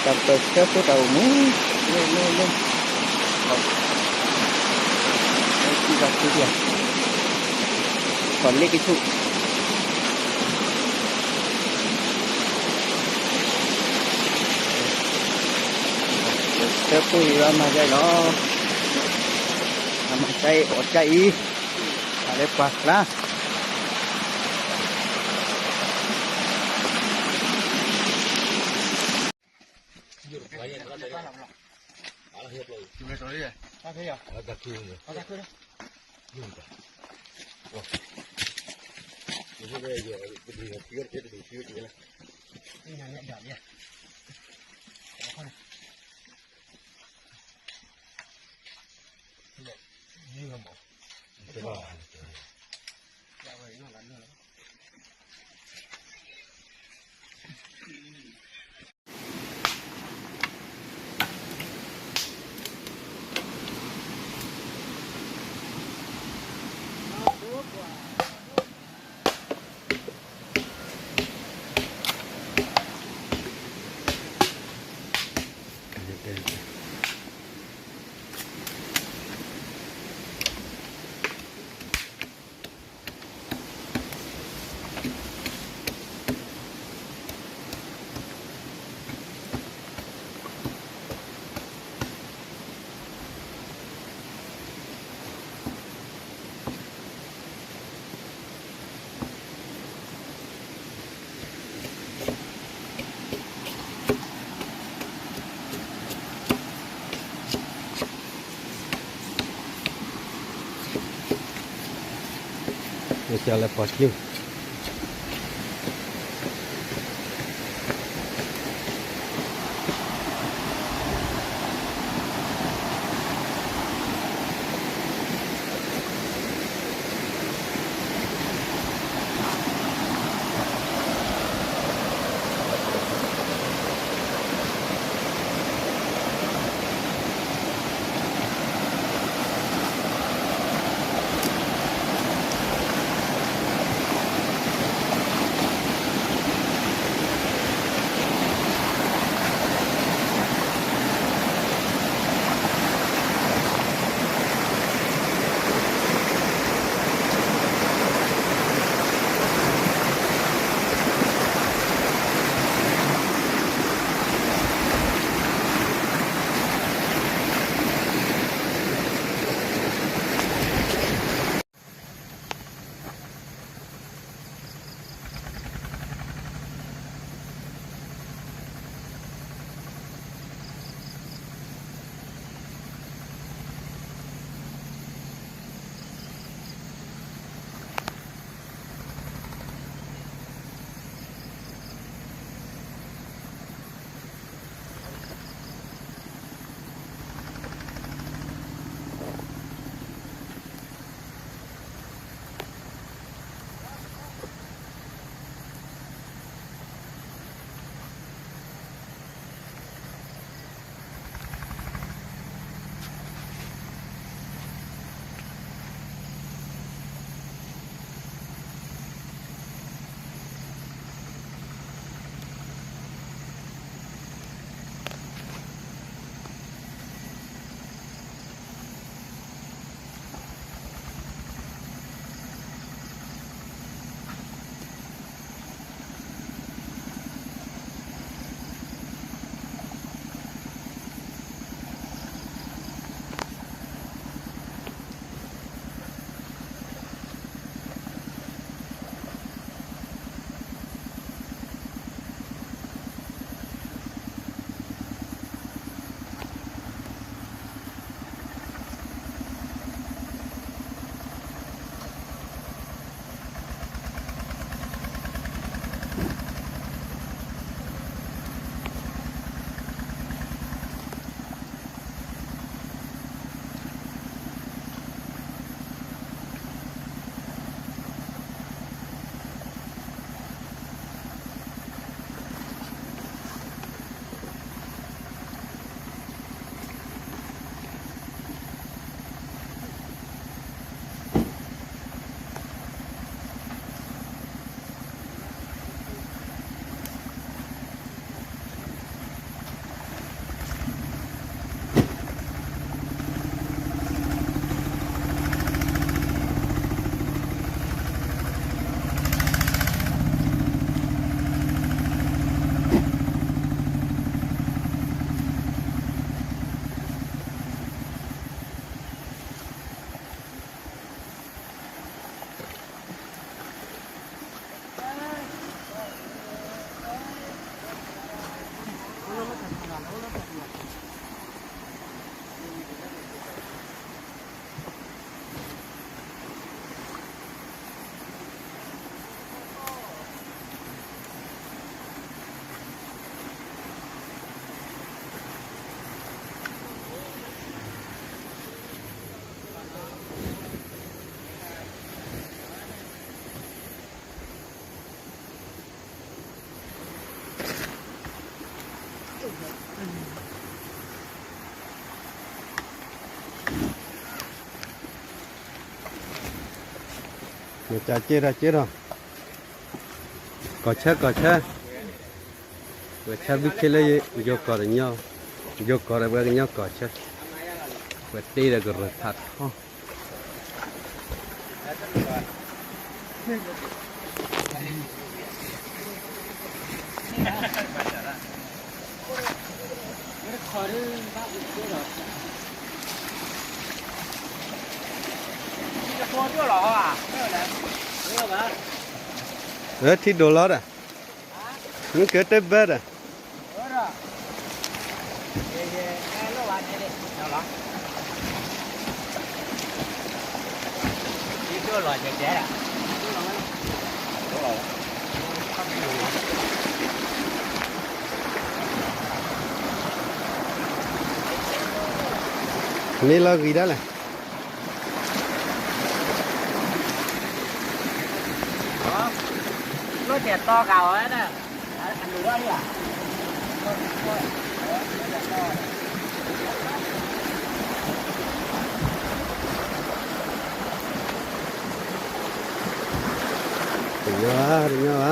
တၢ်ပၢၢ်ဆၢဖိတၢ်အိၣ်မူ, လၢလၢလၢ, လၢခံဘၣ်ခံဘၣ်, ခီၣ်လ့ကဆူၣ်, ပၢၢ်ဆၢဖိယွၤမၤယါအံၤလီၤ, အမၤကါအံၤအီၣ်ကါအံၤ, အလၢပှၤကျါ ကစၢ်လၢပှၤကၠိ မ့ၢ်ကက့ၢ်ထီၣ်က့ၢ်ထီၣ်, ကီၢ်ဆၢကီၢ်ဆၢ, ပှၤဆၢဘုခ့လၢယိၤကီၢ်တညီ, ယိၤကီၢ်ဒီးပှၤကညီကီၢ်ဆၢ, ပှၤတ့ဒီးကရၢၢ်ဖးထီ ထံဒိၣ်လီၤဒီး, မ့ၢ်ကတဘၢဒီး, န့ၣ်လီၤဂံၢ်ဒၣ်လဲၣ်. လီၤတဲာ်တီဂၤဝဲဒၣ်, အလိၤဘၣ်လံဧါ. တညီဘၣ်, တညီဘၣ်. န့ၣ်လီၤဂံၢ်ဧါ.